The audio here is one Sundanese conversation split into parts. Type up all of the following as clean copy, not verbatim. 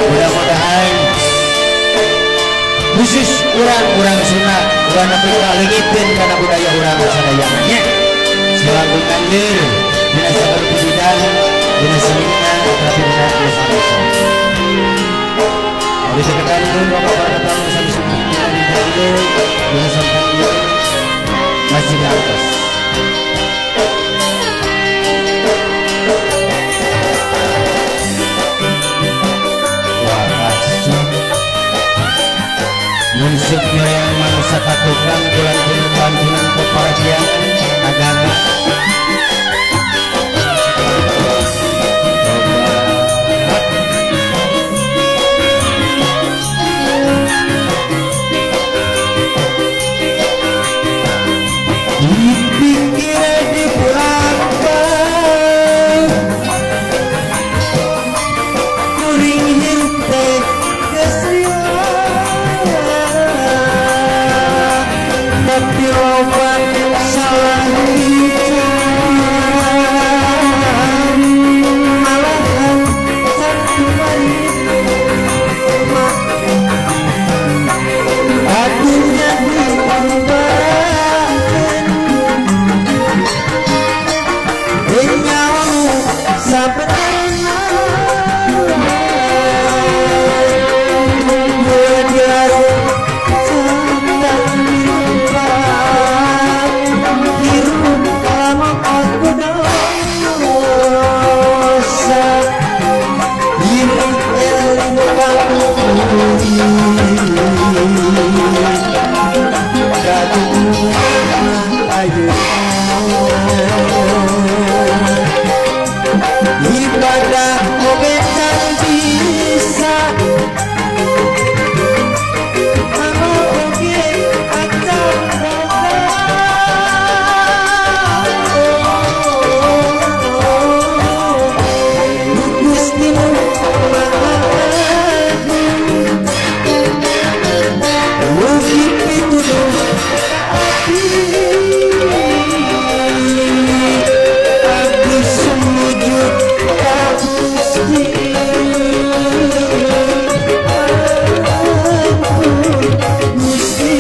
Mudah-mudahan khusus urang-urang Sunda urang nepi ka leungiteun kana budaya urang sadayana nya. Silangkung anjir dina sagala bidang, dina senina tapi dina desa. Abdi sekedarkeun Bapak para tamu sami sumping dina dinten ieu dina sonten ieu Masjid Atas. Munsuk yang mangsa katukang bulan-bulan keparadian agama. Dipikir di belakang kuring hinte kesrian tapi loba salah bicara malahan satu hari aku jadi korban nyawamu sabenerna ibadah oge can bisa amal oge acan boga Gusti nu Maha Agung mugi pituduh ka abdi sumujud ka Gusti Gusti.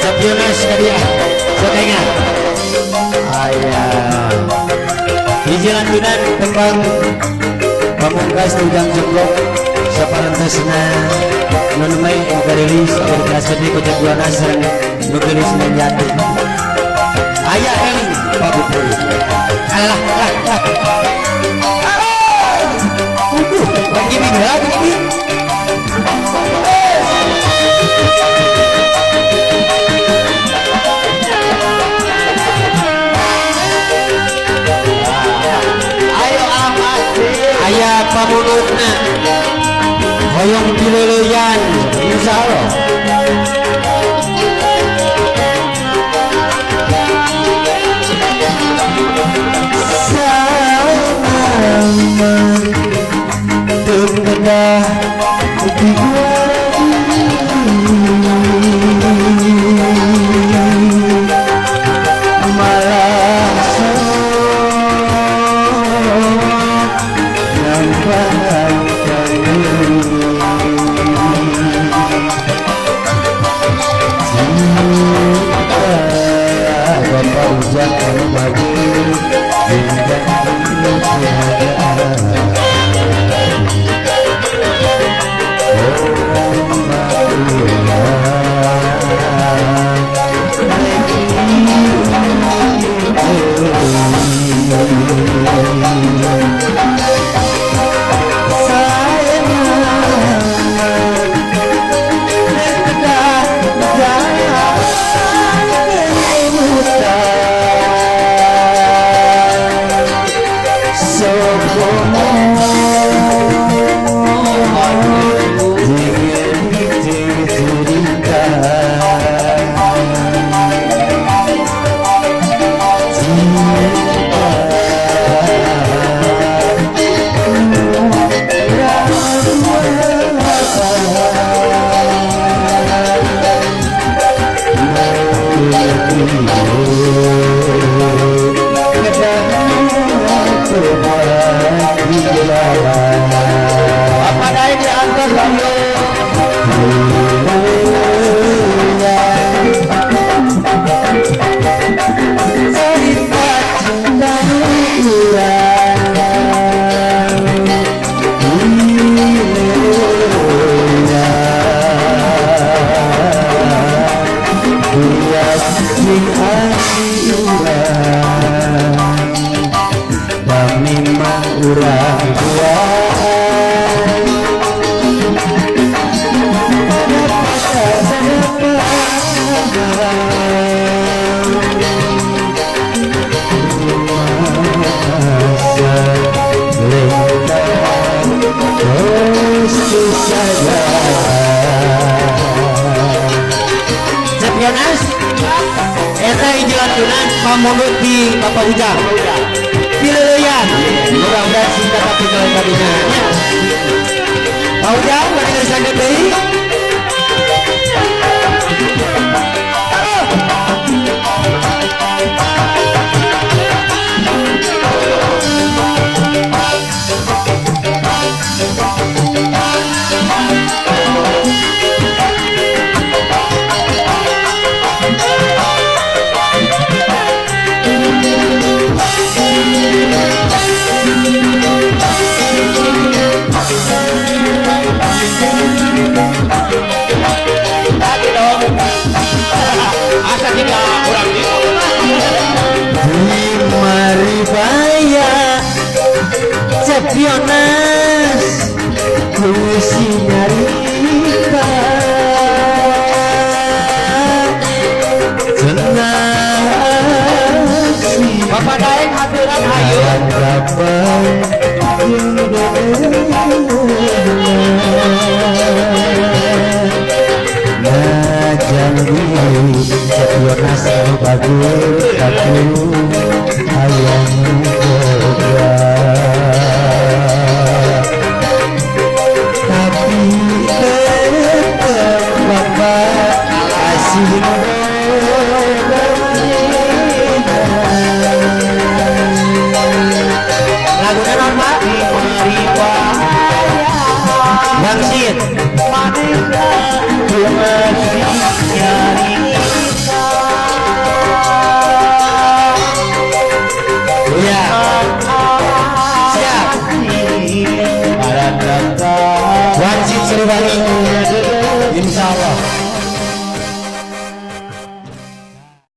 Cap Yonas ka dia sadenga aya hiji lantunan tembang pamungkas ujang jemblok saparantosna nu nembe karilis anu dikelaskeun ku Cep Yonas sareng nu geulis Jati aya eling pabupuri alah lah lah uduh lagi lagi ini. pamunutna hoyong dileleyan insyaallah. Sama tenggedah malah Bapak Ujang anu bagus Bapak Dai diantar Bang. Pamundut di Bapak Ujang pileuyan mudah-mudahan sing dapat tinggal tadinya Pak Ujang bade ngersangkeun deui. Asa tiga orang itu Di Maribaya Cepionas Kusi nyarita Cenah Bapak Daeng haturan ayu Cepionas anu bagus bagus hayang boga tapi tetep bapak asih laguna naon Pak? Wangsit ya siap Wangsit Siliwangi insyaallah.